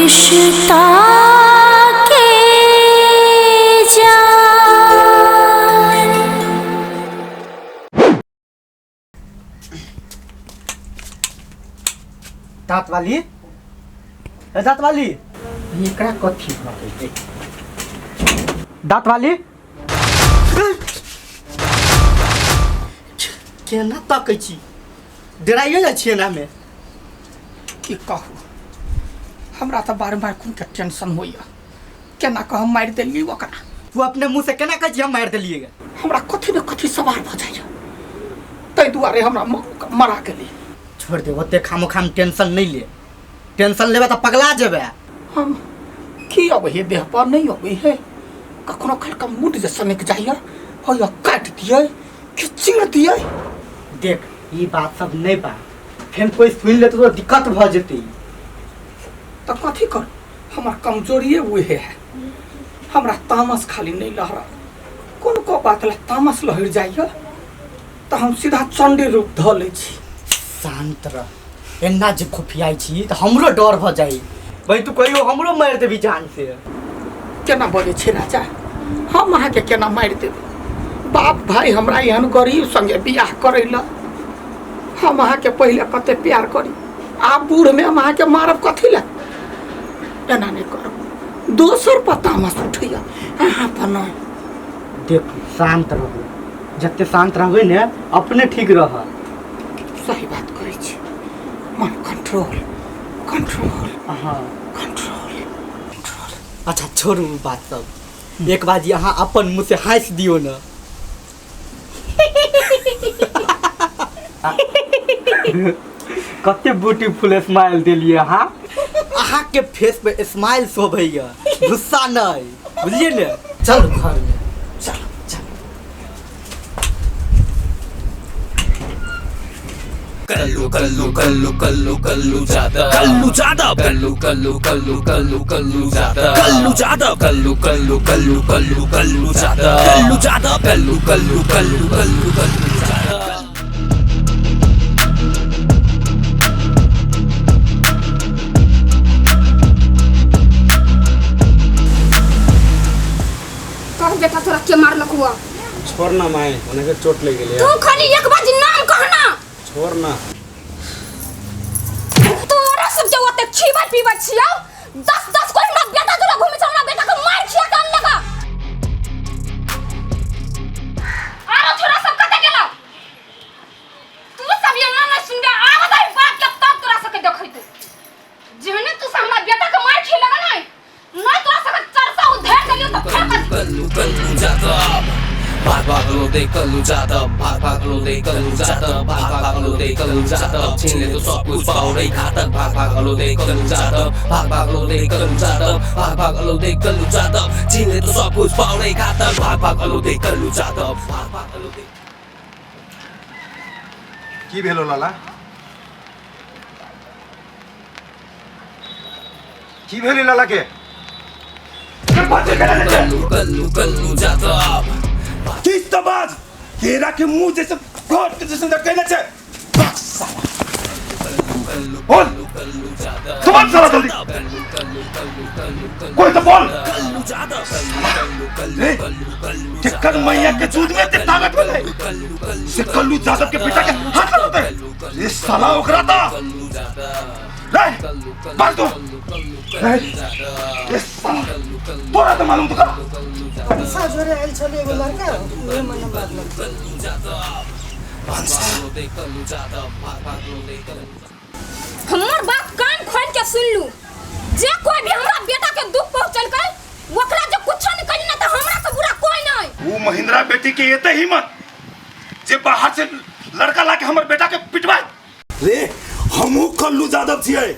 रिश्ता के जान। दाँत वाली, ए दाँत वाली, एकरा कथी भऽ गेलै? दाँत वाली, केना तकै छी? डराइयो जाइ छियै एनामे। की कहू, हमरा तऽ बारम्बार खूनके टेंशन होइए, केना कऽ हम मारि देलियै ओकरा। तू अपने मुँह से केना कहै छी हम मारि देलियै? हमरा कथी ने कथी सवार भऽ जाइए, ताहि दुआरे हमरा मरा गेलै। छोड़ दे, ओते खामो खाम टेंशन नहीं ले। टेंशन लेबे तऽ पगला जेबे। हम की अबै है देह पर नहीं अबै है, कखनो काल का मूड जे सनक जाइए, होइए काटि दियै कि चीर दियै। देख, ई बात सब नहीं बा, फेर कोई सुन लेते तो दिक्कत भऽ जेतै। तऽ कथी करू, हमर कमजोरिए उहे है, हमरा तामस खाली नहीं लहरल। कोन को बात ला तामस लहरि जाइए तऽ हम सीधा चंडी रूप धऽ लै छी। शांत रह, एना जे खुफियाइ छी तऽ हमरो डर भऽ जाइ। भाई, तू कहियो हमरो मारि देबी जान से। केना बजै छी राजा, हम अहाँके केना मारि देबै? बाप भाई हमरा एहन गरीब संगे बियाह करै ला, हम अहाँके पहिले कते प्यार करी, आब बूढ़मे हम अहाँके मारब कथी लए? एना नहि करब, दोसर पर तामस उठैया, अहाँ पर नहि। देख, शांत रहू, जते शांत रहबै ने अपने ठीक रह। सही बात कहै छी, मन कंट्रोल कंट्रोल। हाँ। Control control. अच्छा छोड़ू उ बात सब, एक बार जी अहाँ अपन मुँह से हँसि दियौ ने। कते ब्यूटीफुल स्माइल देलियै अहाँ। अहाँके फेस पे स्माइल शोभैया, गुस्सा नहीं, बुझलियै ने? चल घर में चल चल। कल्लू कल्लू कल्लू कल्लू कल्लू जादव, कल्लू जादव, कल्लू कल्लू कल्लू कल्लू कल्लू जादव, कल्लू जादव, कल्लू कल्लू कल्लू कल्लू कल्लू जादव, कल्लू जादव, कल्लू कल्लू कल्लू कल्लू कल्लू जादव। कह बेटा, तोरा के मारलक हुआ? छोड़ ना माए, उन्हें चोट लग गेलै। तू खाली एक बार नाम कहना। छोड़ ना। तोरा सब के ओते खीबा पीबा छियौ, 10 10 कोई हमरा बेटा तोरा घूमे छ, हमरा बेटा के मार खिया के अनलक। आरो छोरा सब कते गेलौ? तू सब ये ना ना सुनबे, आब दे बाप के तब तोरा सबके देखैतौ। जेहने तू सब हमरा बेटा के मार खिलगा नहीं नहीं तोरा सबके चरसा उधेर देलियौ तऽ फेर कथी? कल्लू कल्लू जादव, भाग भाग लो दे कल्लू जादव, भाग भाग लो दे कल्लू जादव, भाग भाग लो दे कल्लू जादव, छीन ले तो सब कुछ पाओ रे घातक। भाग भाग लो दे कल्लू जादव, भाग भाग लो दे कल्लू जादव, भाग भाग लो दे कल्लू जादव, छीन ले तो सब कुछ पाओ रे घातक। भाग भाग लो दे कल्लू जादव, भाग भाग लो दे। की भेलो लाला? की भेलै लाला के? कल्लू कल्लू कल्लू जादव। किस तो बाज केरा के मुंह जैसे घोट के जैसे कहने छे। बोल सुबह साला जल्दी, कोई तो बोल। रे केकर मैया के दूध में इतने ताकत मिले से कल्लू जादव के बेटा के हाथ लगाते? ये साला ओकरा था रे, बाल दो रे, ये साला तोरा तो मालूम तो का। पैसा जोरे आयल छलै एगो लड़का, उहे मने मारलक। हमर बात कान खोल के सुन लू, जे कोई भी हमरा बेटा के दुख पहुंचलकै ओकरा जे कुछो नहीं करी ना त हमरा से बुरा कोई नहीं। वो महिंद्रा बेटी के एते हिम्मत जे बाहर से लड़का लाके हमर बेटा के पिटवाए? रे हमहू कल्लू जादव छियै,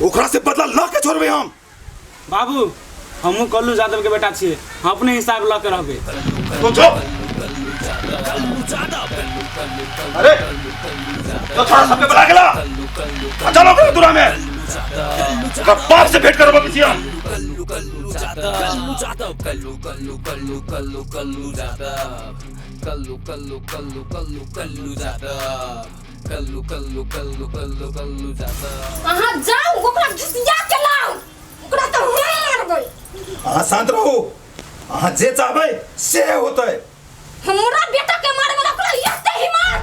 ओकरा से बदला ल के छोड़बै हम। बाबू, हमहू कल्लू यादव के बेटा छियै, हम अपने हिसाब लऽ के रहबै। तो चुप। अरे तो थोड़ा सबके बुला के ला, चलो फिर दूरा में ओकरा बाप से भेंट करब अभी हम। कल्लू कल्लू जादव, कल्लू जादव, कल्लू कल्लू कल्लू कल्लू कल्लू जादव, कल्लू कल्लू कल्लू कल्लू कल्लू जादव, कल्लू कल्लू कल्लू कल्लू कल्लू जादव। अहाँ जाउ ओकरा घिसिया के लाउ, ओकरा तऽ हम मारबै। अहाँ शांत रहू, अहाँ जे चाहबै से होतै। हमरा बेटा के मारे वाला ओकरा एते ही मार।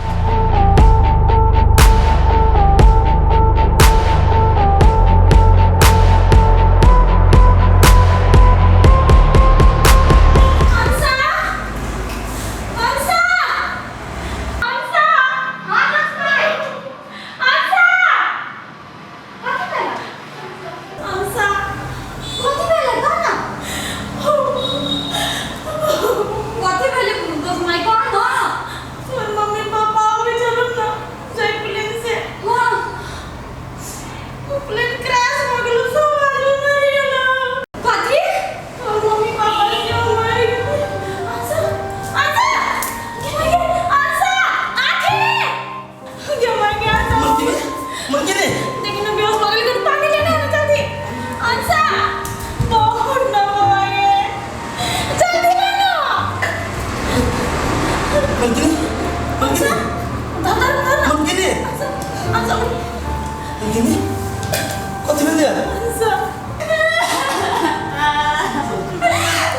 अंशा, अंशा, अंशा, हाँ लक्ष्मण, अंशा, कथी भेलै? अंशा, कथी भेलै कह ना? कथी भेलै दोस्त माय कह ना? तोर मम्मी पापा आबै छलो ना जाय प्लेन से। हाँ। ओ प्लेन क्रैश भ गेलो, सब आदमी मरि गेलो। कथी? तोर मम्मी पापा सेहो मरि गेलो। अंशा, अंशा, गे माय गे, अंशा, आखी गे माय गे, अंशा। मलकिनी, लेकिन हम बेहोश हो गेल, पानी लेने आना जल्दी। अंशा, बहुत ना माये, जल्दी लेना। मलकिनी, मलकिनी, धर धर धर ना। मलकिनी, अंशा, अंशा, मलकिनी, कथी भेलै? अंशा।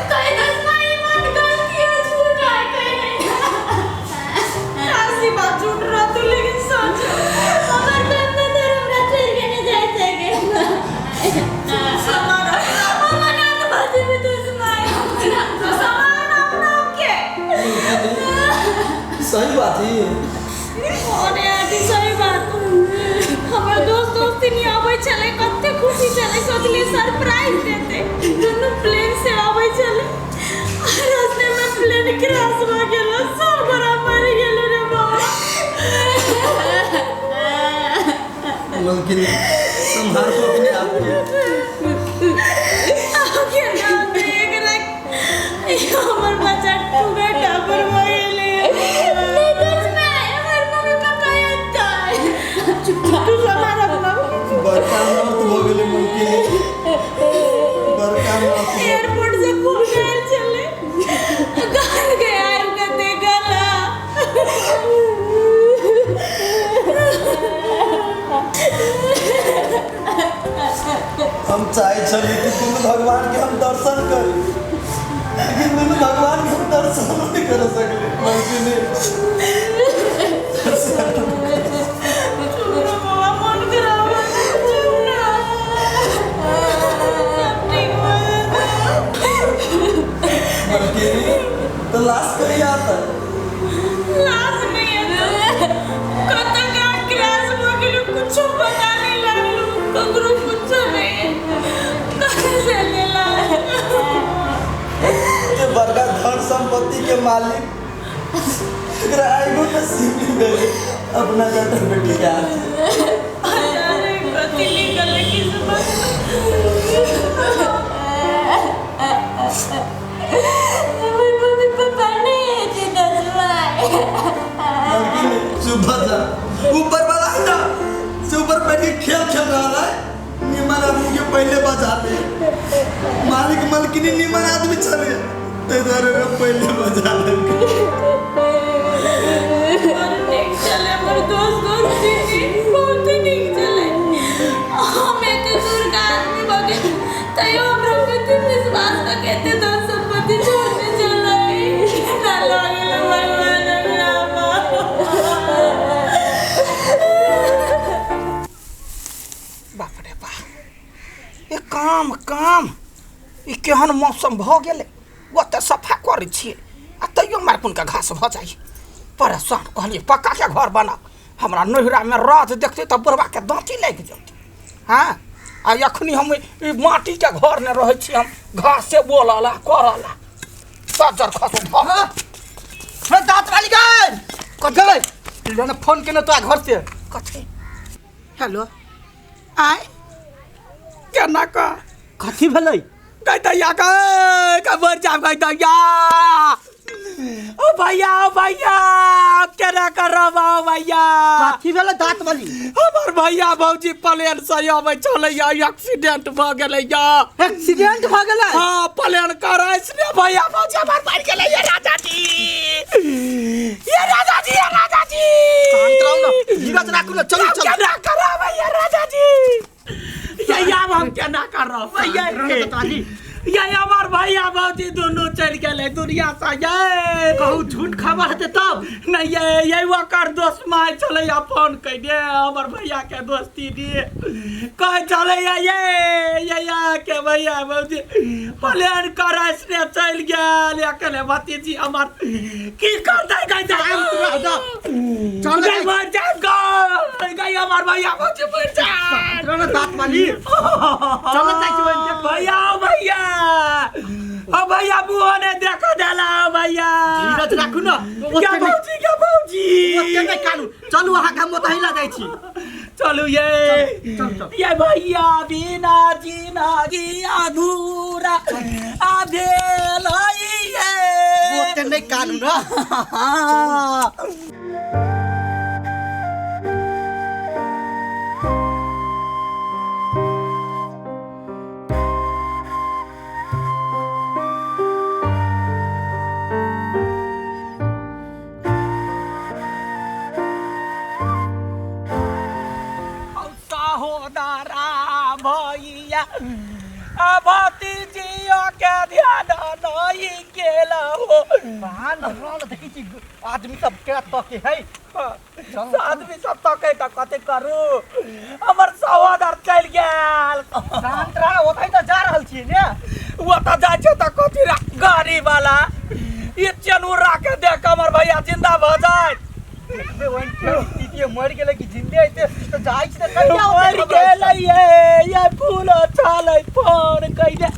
कहीं दस माई मत गलती है, झूठ है, कहीं नहीं। ऐसी बात झूठ रहा तू, लेकिन सच। हमर बाप तो हमरा छोड़ के नहीं जा सके। सामान हमर नाक बाजे में दुश्मन। सामान अपना के। सही बात है। अरे आंटी सही बात। हमर दोस्त दोस्त नहीं आबै छलै, कते खुशी छलै, सोचलियै सरप्राइज देते। दुनू प्लेन से आबै छलै, रास्ते में प्लेन क्रैश भ गेलो, सब गोरा मरि गेलो रे बाबा। मलकिनी, संभालो अपने आप के। आगे ना देख रे, हमर बच्चा टूबे टापर भ गेलै। नहीं दुश्मन, हमर मम्मी पापा एतै। तू सामान अपना। बड़का मौत हो गेलै मलकिनी, बड़का मौत। एयरपोर्ट से खूब गए चले, घर के आयल के देखला। हम चाहे छली कि दुनू भगवान के हम दर्शन करी, लेकिन दुनू भगवान के हम दर्शन नहीं कर सकले मलकिनी। चुप रहो बाबा, मन खराब हो गया, चुप रहो, सब ठीक हो जाएगा। मलकिनी, तो लाश कहीं आता? लाश नहीं है तो कत का क्रैश हो गेलो, कुछो पता नहीं लागलो, ककरो कुछो नहीं है, कहाँ से लेला? ये बड़का धन संपत्ति के मालिक, एकरा आइगो नसीब नहीं भेलै अपना बेटा बेटी के हाथ से। अरे कथी निकल किस्मत। हमर मम्मी पापा नहीं एतै दुश्मन। मलकिनी, चुप भ जा। ऊपर वाला है ना, से ऊपर बैठ के खेल खेल रहा है। निमन आदमी के पहले बजा दे मालिक। मलकिनी निमन आदमी चले, ते दुआरे ओकरा पहले बजा दे। बड़ नीक छलै हमर दोस्त दोस्त दीदी, बहुत नीक छलै। हम एते दूर के आदमी भऽ गेल, तैयो हमरा पे एते विश्वास कऽ के एते धन सम्पत्ति छोड़ने छलै। केना लऽ गेलै भगवान हमरा। बाप रे बाप, ई काम काम ई केहन मौसम भऽ गेलै। ओतऽ सफा करै छियै आ तैयो मारकुनके घास भऽ जाइ। परेशान। कहलियै पक्काके घर बनाउ, हमरा नैहरामे राज देखतै तऽ बुढ़बाके दाँती लागि जेतै। हँ, आ एखनी हम ई माटीके घरमे रहै छी, हम घासे बोलला करला सज्जर खसो भऽ। हे दांत वाली गए, कथी गए लेने फोन केने तोरा घर से? कथी? हेलो, आय केना कऽ? कथी भेलै? गै दैया, गै गै, मर जाब गै दैया। ओ भैया, ओ भैया, केना करब ओ भैया? कथी भेलै दांत वाली? हमर भैया भौजी प्लेन से अबै छलैया, एक्सीडेंट भऽ गेलैया। एक्सीडेंट भऽ गेलै? हाँ, प्लेन क्रैश ने भैया भौजी हमर मरि गेलैया। राजा जी, ये राजा जी, ये राजा जी। शांत रहो ना, धीरे। ना, चलू चलू। केना कराबै ये राजा जी? ये आब हम केना करब ये? ये हमर भैया भौजी दुनू चलि गेलै दुनिया से ये। कहू झूठ खबर हेतै तब? नहीं ये ओकर दोस्त माय छलै फोन कइने हमर भैया के दोस्ती दिए कहै छलै ये ये के भैया भौजी प्लेन क्रैश ने चलि गेल। अकेले भतीजी हमर की करतै? गई चल गई मर जाए गई गई हमर भैया भौजी मर जाए। बात मानी चल जाइ छी। भैया भैया ओ भैया मुँह ने देखो देला भैया। धीरज राखू ना। क्या भौजी क्या भौजी ओते नहि कानू, चलू अहाँके हम ओतहि लऽ जाइ छी। चलू ये ये भैया बिना जीना की अधूरा आधे ये ओते नहि कानू ना। भतीजियो के ध्यान नहीं गेल हो। देखै छी आदमी सब केना तके है। आदमी सब तके त कते करू, हमर सहोदर चलि गेल। शांत रह, ओतहि त जा रहल छी ने। ओतऽ जाइ छै त कथी गाड़ी वाला ई चनुरा के देख हमर भैया जिंदा भऽ जायत। देखबे ओहन के स्थिति मरि गेलै कि जिंदे हेतै त जाइ छी त कहिया मरि गेलै। ये फूल छलै फोन कइने।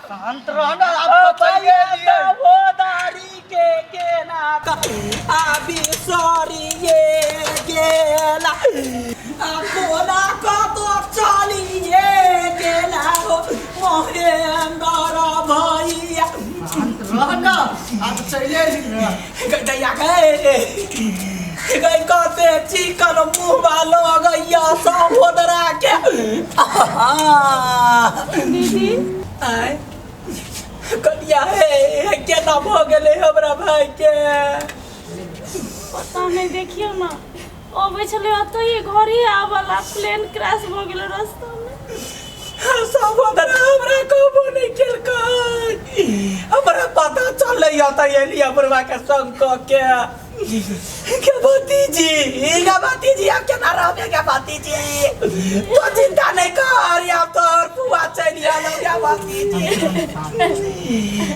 शांत रह ना, आप तो चल गेलियै। सहोदरी के केना आबि सरिये गेला आ कोना कतो चलिये गेला हो महेंद्र भैया। शांत रह ना, आप चलि एली ना। गैया गए गई कते चिकन मुँह लगैया सहोदरा के। दीदी आय कनिया हे केना भऽ गेलै हमरा भाई के? पता नहीं, देखियो ना अबै छलै ओतहि घरे आबला प्लेन क्रैश भऽ गेलै रास्ता में। सहोदरा हमरा कहबो नहि केलकै। हमरा पता चललै तऽ एलियै बुढ़वा के संग कऽ के। के भतीजी के भतीजी आब केना रहबे के भतीजी? तो चिंता नहीं कर, आब तोहर फुआ चलि आयल के भतीजी।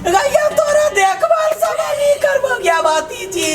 गैया तोरा देखभाल सब हमही करबो गे भतीजी।